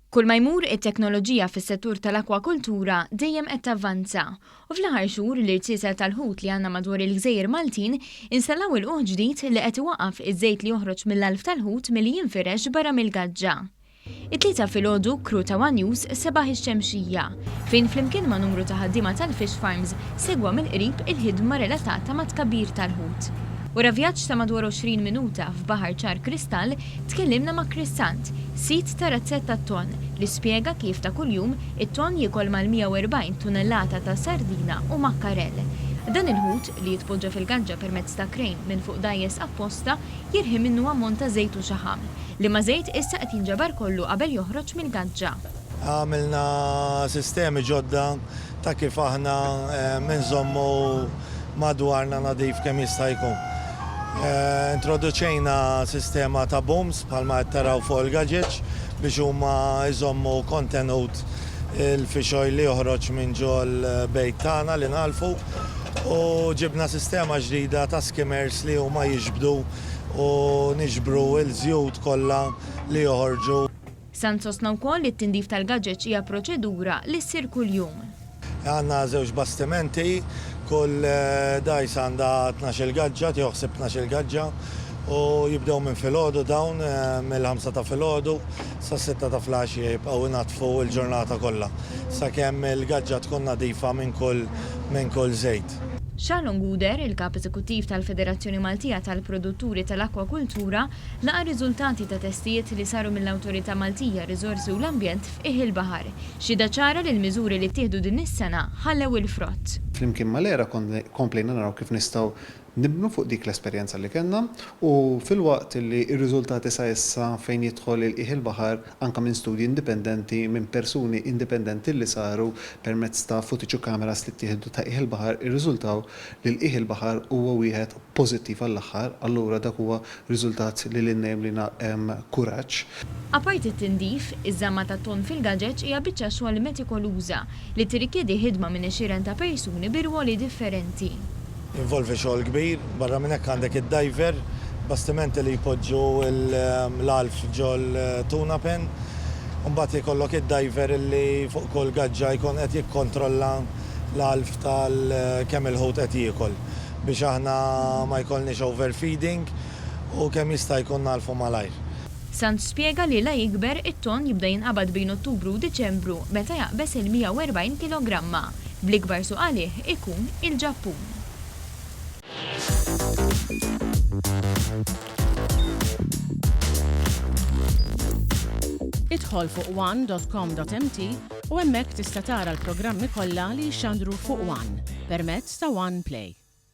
Kull ma jmur, it-teknoloġija fis-settur tal-akwakultura dejjem qed tavvanza u fl-aħħar xhur l-irziezet tal-ħut li għandna madwar il-gżejjer Maltin installaw ilqugħ ġdid li qed iwaqqaf iż-żejt li joħroġ mill-għalf tal-ħut milli jinfirex barra mill-gaġġa. It-Tlieta filgħodu, crew ta' one News sebaħ ix-Xemxija, fejn flimkien ma' numru ta' ħaddiema tal-fish farms segwa mill-qrib il-ħidma relatata mat-tkabbir tal-ħut. Wara vjaġġ ta' madwar 20 minuta f'baħar ċar kristall, tkellimna ma' Chris Sant, sid ta' razzett tat-tonn, li spjega kif ta' kuljum it-tonn jiekol mal-140 tunellata ta' sardina u makkarell. Dan il-ħut, li jitpoġġa fil-gaġġa permezz ta' krejn minn fuq dgħajjes apposta, jirħi minnu ammont ta' żejt u xaħam, liema żejt issa qed jinġabar kollu qabel joħroġ mill-gaġġa. Għamilna sistemi ġodda ta' kif aħna nżommu madwarna nadif kemm jista' jkun. Introduċejna sistema ta' booms bħalma qed taraw fuq il-gaġeġ biex huma jżommu kontenut il-fish oil li joħroġ minn ġol-bejt tagħna li nagħlfu u ġibna sistema ġdida ta' skimmers li huma jiġbdu u niġbru l-żjut kollha li joħorġu. Sant sostna wkoll li t-tindif tal-gaġeġ hija proċedura li ssir kuljum. Għandna żewġ bastimenti, kull dgħajsa għandha tnax-il gaġġa, tieħu ħsieb tnax-il gaġġa u jibdew minn filgħodu dawn, mill-ħamsa ta' filgħodu sas-sitta ta' filgħaxija jibqgħu jnaddfu l-ġurnata kollha sakemm il-gaġġa tkun nadifa minn kull minn kull żejt. Shalon Gouder, il-Kap Eżekuttiv tal-Federazzjoni Maltija tal-Produtturi tal-Akkwakultura, laqa' r-riżultati ta' testijiet li saru mill-Awtorità Maltija għar-Riżorsi u l-Ambjent f'qiegħ il-baħar, xhieda ċara li l-miżuri li ttieħdu din is-sena ħallew il-frott. Flimkien mal-ERA komplejna naraw kif nistgħu nibnu fuq dik l-esperjenza li kellna u filwaqt li r-riżultati sa issa fejn jidħol il-qiegħ il-baħar anke minn studji indipendenti minn persuni indipendenti li saru permezz ta' footage u cameras li ttieħdu ta' qiegħ il-baħar irriżultaw li l-qiegħ il-baħar huwa wieħed pożittiv għall-aħħar, allura dak huwa riżultat li lilna jimlina kuraġġ. Apparti t-tindif, iż-żamma tat-tonn fil-gaġeġ hija biċċa xogħol metikoluża li tirrikjedi ħidma minn għexieren ta' persuni bi rwoli differenti. Jinvolvi xogħol kbir, barra minn hekk għandek id-diver, bastimenti li jpoġġu l-għalf ġol-tuna pen, u mbagħad ikollok id-diver li fuq kull gaġġa jkun qed jikkontrolla l-għalf tal kemm il-ħut qed jiekol. biex aħna ma jkollniex overfeeding u kemm jista' jkun nagħlfu malajr. Sant spjega li la jikber, it-tonn jibda jinqabad bejn Ottubru u Diċembru meta jaqbeż il-140 kilogramma, bl-ikbar suq għalih ikun il-Ġappun. Idħol fuq one dot com dot mt u hemmhekk tista' tara l-programmi kollha li jixxandru fuq one permezz ta' One Play.